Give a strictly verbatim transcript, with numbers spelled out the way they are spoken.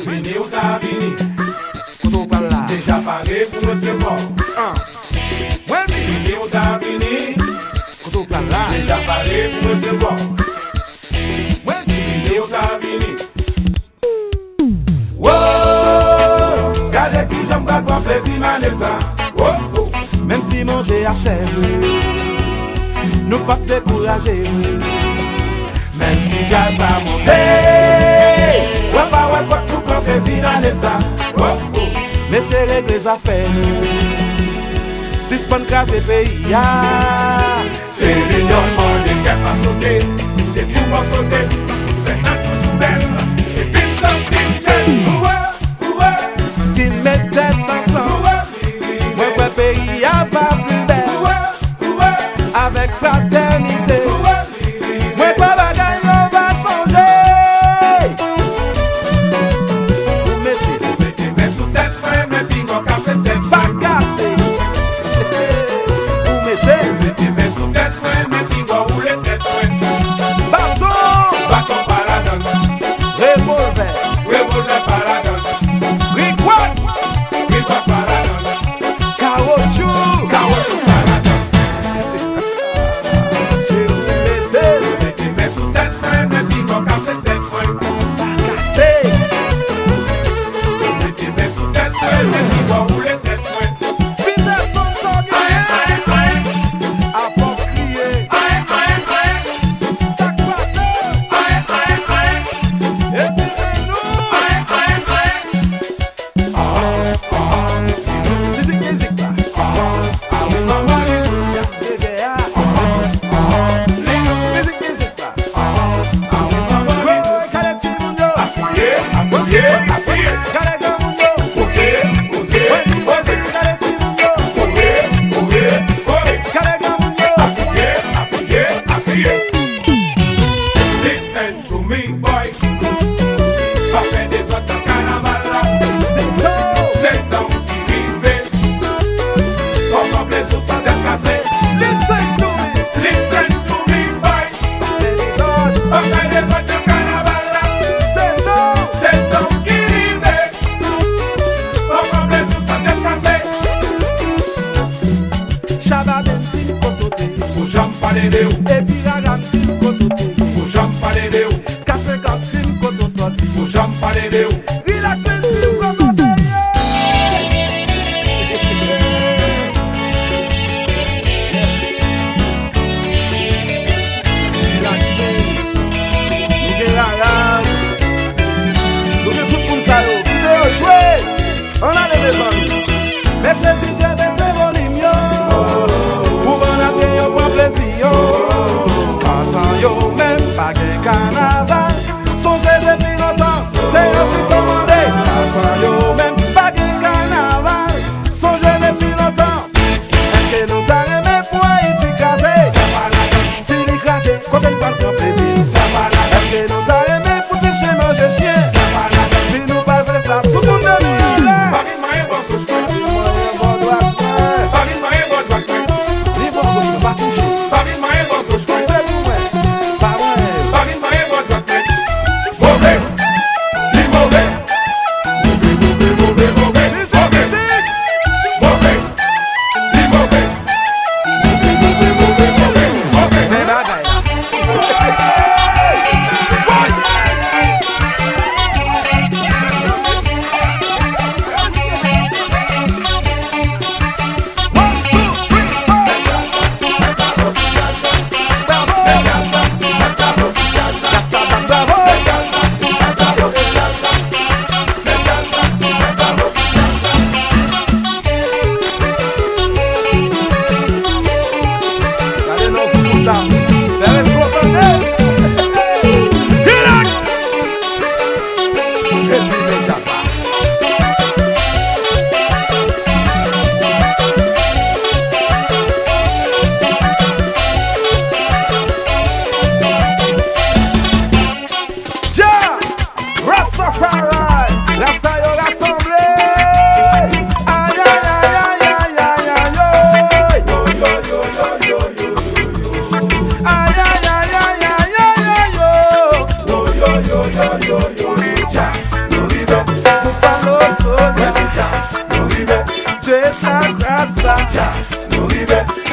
Vini ou ta vini. Kote w pral la? Deja pare pou resevwa w. An. Mwen di. Vini ou ta vini. Kote w pral la? Deja pare pou resevwa w. Mwen di. Vini ou ta vini. Wo! Gade kijan m pral pran plezi nan ane sa. Wo! Menm si manje a chè, nou p ap dekouraje. Menm si gaz la monte, w ap pa wè fòk nou pran plezi nan ane sa. Wo! Mesye, regle zafè nou. Sispann kraze peyi a. Se milyon mande kè pa sote. Depi w bò kote, fè nan tout bèl. Epi m santi m jèn. Ouwe, ouwe. Si n met tèt ansanm, mwen kwè peyi a va pli bèl. Avèk fratènite, mwen kwè bagay yo va chanje. Ou mete. Ou mete men sou tèt mwen, men pinga w kase tèt mwen. Pa kase. Ou mete. Ou mete men sou tèt mwen, men pinga w woule tèt mwen. Baton. Baton pa ladan l. Revòlvè. Revòlvè pa ladan l. Rigwaz. Rigwaz pa ladan l. Kawotchou. Kawotchou pa ladan l. Mete. Mete men sou tèt mwen, men pinga w kase tèt mwen. Pa kase. Mete men sou tèt mwen, men pinga w woule tèt mwen. Peterson, sa w genyen? Apa w kriye? Sa k pase? Epi men nou. Mizik, mizik la. Jazz reggae a. Mizik, mizik la. Woy, gade timoun yo. Gade granmoun yo. Woy, woy, gade timoun yo. Gade granmoun yo. Listen to me, boy. Pa fè dezòd nan kanaval la. Se tan w ki rive. Fò w konplezo san dèt kraze. Listen to me. Listen to me, boy. Pa fè dezòd. Pa fè dezòd nan kanaval la. Se tan w. Se tan w ki rive. Fò w konplezo san dèt kraze. Shabba menm di m kote w te ye. Pou janm pale de ou. Epi Rara m di m kote w te ye. Pou janm pale de ou. Kat senkant di m kote w sòti. Pou janm pale de ou. Relax men di m kote w te ye. Relax men. Nou gen Rara. Nou gen tout moun sa yo. Kite yo jwe. Ann ale, mezanmi. Bese DJ, bese volim yo. Pou bann ap gen yo pran plezi yo. Kansan yo menm pa gen kanaval. Sonje depi lontan, se yo ki kòmande. Kansan yo menm pa gen kanaval. Sonje depi lontan. Èske nou ta renmen pou Ayiti kraze? Si li kraze, kote n pral pran plezi? Èske nou ta renmen pou ti chen manje chen? Si nou pa vle sa, tout moun debout anlè. Pa vin manyen bò goch mwen. Li bò goch mwen, pa touche. Pa vin manyen bò goch mwen. Se pou mwen. Pa manyen. Pa vin manyen bò dwat mwen. Move. Li move. Move, move, move, move. Move. Li move. Move, move, move, move. Move. Men bagay la. One, two, three, four. Bravo! Rasta bat bravo! Gade non sou moun sa. Fè respè w tande. Relax! Epi men djaz la. Jah! Rastafari! Rasta yo rasanble! Ay, ay, ay, ay, oy! Ay, ay, ay, ay, ay, ay, ay, yo! Yo, yo, yo, yo, yo, yo, yo, Jah, nou vin Nou follow Sonia. Djeta Rasta. Nou rive.